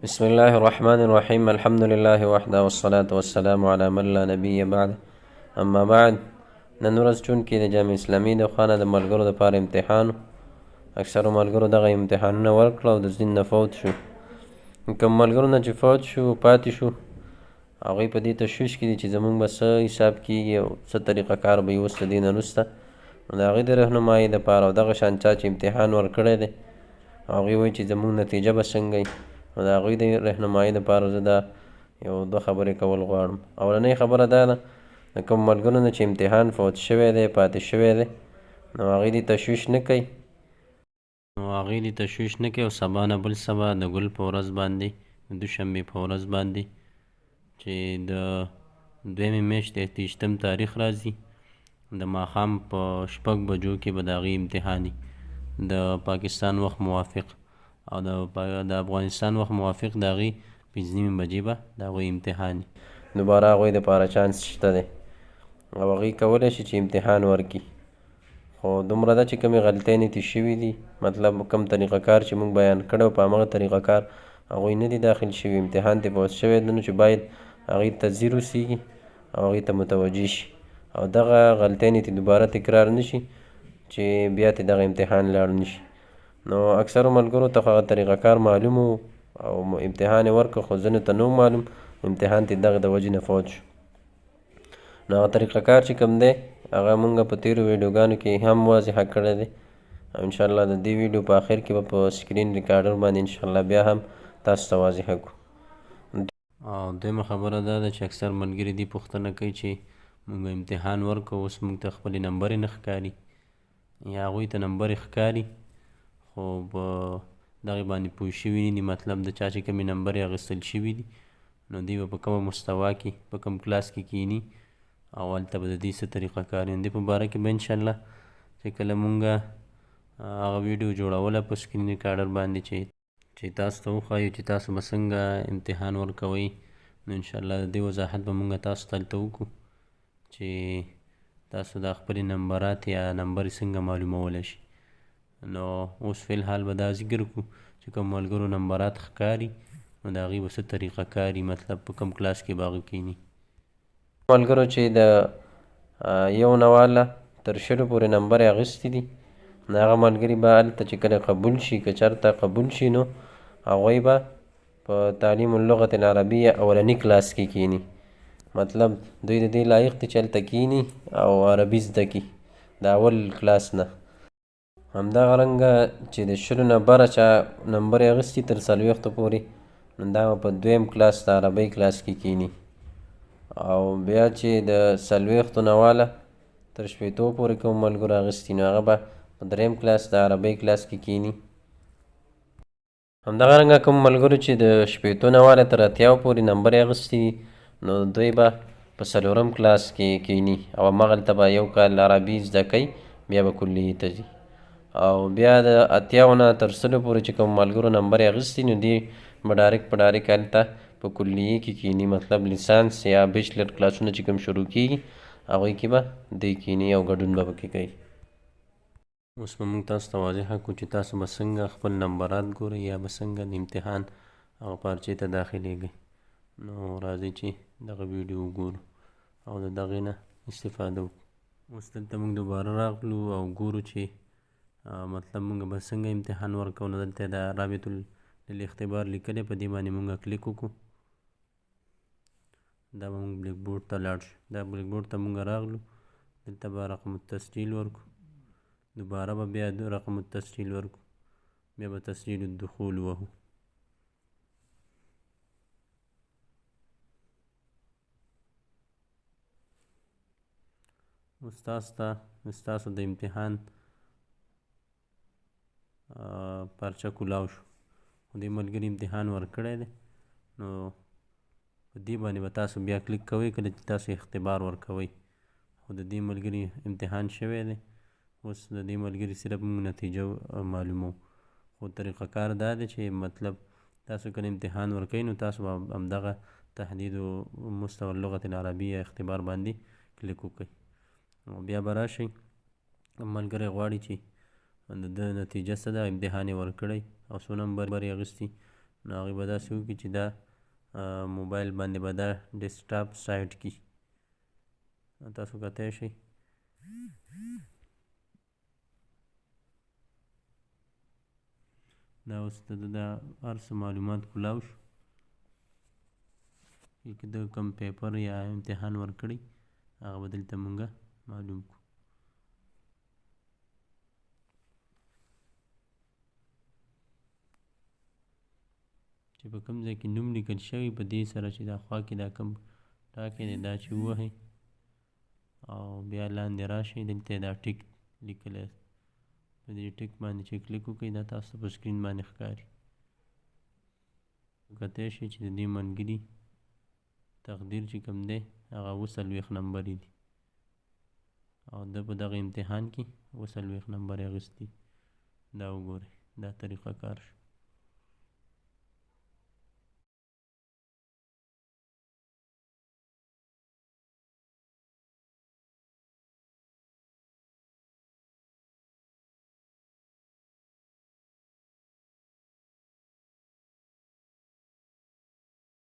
بسم الله الرحمن الرحیم الحمد لله وحده والصلاة والسلام على من لا نبی بعد اما بعد. نن ورځ چونکې د جامع اسلامي د خوا نه د ملګرو دپاره امتحان، اکثرو ملګرو دغه امتحانونه ورکړه او د ځین نه فوت شو. کوم ملګرو نه چې فوت شو، پاتې شو، هغوی په دې تشویش کې دي چې زمونږ به څه حساب کیږي او څه طریقه کار به وي اوس له دې نه وروسته. نو د هغوی د رهنمایۍ دپاره او دغه شان چا چې امتحان ورکړی دی، هغوی وایي چې زمونږ نتیجه به څنګه وي، نو د هغوی د رهنمایۍ دپاره زه دا یو دوه خبرې کول غواړم. اولنۍ خبره دا ده، د کوم ملګرو نه چې امتحان فوت شوی دی، پاتې شوی دی، نو هغوی دې تشویش نه کوي، نو هغوی دې تشویش نه کوي او سبا نه بل سبا د ګل په ورځ باندې، د دوشنبې په ورځ باندې چې د دویمې میاشتې 28 تاریخ راځي، د ماښام په 6 بجو کې به د هغې امتحان وي د پاکستان وخت موافق، او د افغانستان وخت موافق د هغې 5:30 بجې به د هغوی امتحان وي. دوباره هغوی دپاره چانس شته دی او هغوی کولی شي چې امتحان ورکړي، خو دومره ده چې کومې غلطۍ نه تې شوي دي، مطلب کوم طریقه کار چې موږ بیان کړی په همغه طریقه کار هغوی نه دي داخل شوي، امتحان ترې فوت شوی دی، نو چې باید هغوی ته ځیر اوسېږي او هغوی ته متوجه شي او دغه غلطۍ نه ترې دوباره تکرار نه شي چې بیا ترې دغه امتحان لاړ نه شي. نو اکثرو ملګرو ته خو هغه طریقه کار معلوم و او امتحان یې ورکړ، خو ځینو ته نه و معلوم، امتحان ترې دغه د وجې نه فوت شو. نو هغه طریقه کار چې کوم دی هغه مونږ په تېرو ویډیوګانو کې هم واضح کړی دی، او انشاءالله د دې ویډیو په آخر کې به په سکرین ریکارډر باندې انشاءالله بیا هم تاسو ته واضح کړو. او دویمه خبره دا ده چې اکثر ملګري دې پوښتنه کوي چې مونږ امتحان ورکړو، اوس مونږ ته خپلې نمبرې نه ښکاري، یا هغوی ته نمبرې ښکاري خو په دغې باندې پوه شوي نه دي، مطلب د چا چې کومې نمبرې اخیستل شوي دي نو دوی به په کومه مستوا کې په کوم کلاس کې کیني او هلته به د دې څه طریقه کار وي. دې په باره کې به انشاءالله چې کله مونږ هغه ویډیو جوړوله په سکرین ریکارډر باندې چې تاسو ته وښایو چې تاسو به څنګه امتحان ورکوئ، نو انشاءالله د دې وضاحت به مونږ تاسو ته هلته وکړو چې تاسو دا خپلې نمبرات یا نمبرې څنګه معلومولی شئ. نو اوس فی الحال به دا ذکر کړو چې کوم ملګرو نمبرات ښکاري نو د هغوی به څه طریقه کاري، مطلب په کوم کلاس کې به هغه کښېني. ملګرو چې د یو نه واله تر 20 پورې نمبر یې اخیستي دي، نو هغه ملګري به هلته چې کله قبول شي، که چېرته قبول شي، نو هغوی به په تعلیم اللغة العربیه اولني کلاس کې کښېني، مطلب دوی د دې لایق دي چې هلته کښېني او عربي زده کړي د اول کلاس نه. همدغه رنګه چې د 20 نه بره چا نمبر یې اخیستي تر 40 پورې، نو دا به په دویم کلاس د عربۍ کلاس کې کښېني، او بیا چې د 40 نه واله تر 60 پورې کوم ملګرو اخیستي نو هغه به په دریم کلاس د عربۍ کلاس کې کښېني. همدغه رنګه کوم ملګرو چې د 60 نه واله تر 80 پورې نمبر یې اخیستي دي، نو دوی به په څلورم کلاس کې کښېني او همغلته به یو کال عربي زده کوي، بیا به کلیې ته ځي. او بیا د 80 نه تر 100 پورې چې کوم ملګرو نمبر یې اخیستي، نو دوی به ډایرک په ډایرک هلته په کلیې کې کښېني، مطلب لیسانس یا بیچلر کلاسونه چې کوم شروع کېږي هغوی کې به دوی کښېني او ګډون به پکې کوي. اوس به موږ تاسو ته واضحه کړو چې تاسو به څنګه خپل نمبرات ګورئ یا به څنګه د امتحان هغه پارچې ته داخلېږئ. نو راځئ چې دغه ویډیو وګورو او د دغې نه استفاده وکړو. اوس دلته موږ دوباره راغلو او ګورو چې مطلب موږ به څنګه امتحان ورکوو. نو دلته د رابط للاختبار لیکلی، په دې باندې موږ کلیک وکړو، دا به موږ بلیک بورډ ته لاړ شو. دا بلیک بورډ ته موږ راغلو، دلته به رقم التسجیل ورکړو، دوباره به بیا رقم التسجیل ورکړو، بیا به تسجیل الدخول وهو. اوس تاسو ته ستاسو د امتحان پرچه کولاو شو، خو دې ملګري امتحان ورکړی دی، نو په دې باندې به تاسو بیا کلیک کوئ کله چې تاسو اختبار ورکوئ. خو د دې ملګري امتحان شوی دی، اوس د دې ملګري صرف موږ نتیجه معلوموو. خو طریقه کار دا دی چې مطلب تاسو کله امتحان ورکوئ نو تاسو به همدغه تحدید مستوی اللغة العربیه اختبار باندې کلیک وکړئ، او بیا به راشئ ملګری غواړي چې د ده نتیجه څه ده، امتحان یې ورکړی او څو نمبر یې اخیستي، نو هغوی به داسې وکړي چې دا موبایل باندې به دا ډیسکټاپ سایټ کړي. تاسو کتی شئ. دا اوس د ده دا هر څه معلومات کولاو شو چې ده کوم پیپر یا امتحان ورکړی هغه به دلته مونږ معلوم کړو. چې په کوم ځای کې نوم لیکل شوی په دې سره چې دا خوا کې دا کوم ټاکی دی دا چې ووهئ او بیا لاندې راشئ، دلته دا ټیک لیکلی، په دې ټیک باندې چې کلیک وکړئ دا تاسو په سکرین باندې ښکاري. کتی شئ چې د دې ملګري تقدیر چې کوم دی هغه 47 نمبرې دي او ده په دغه امتحان کې 47 نمبرې اخیستي. دا وګورئ، دا طریقه کار شو.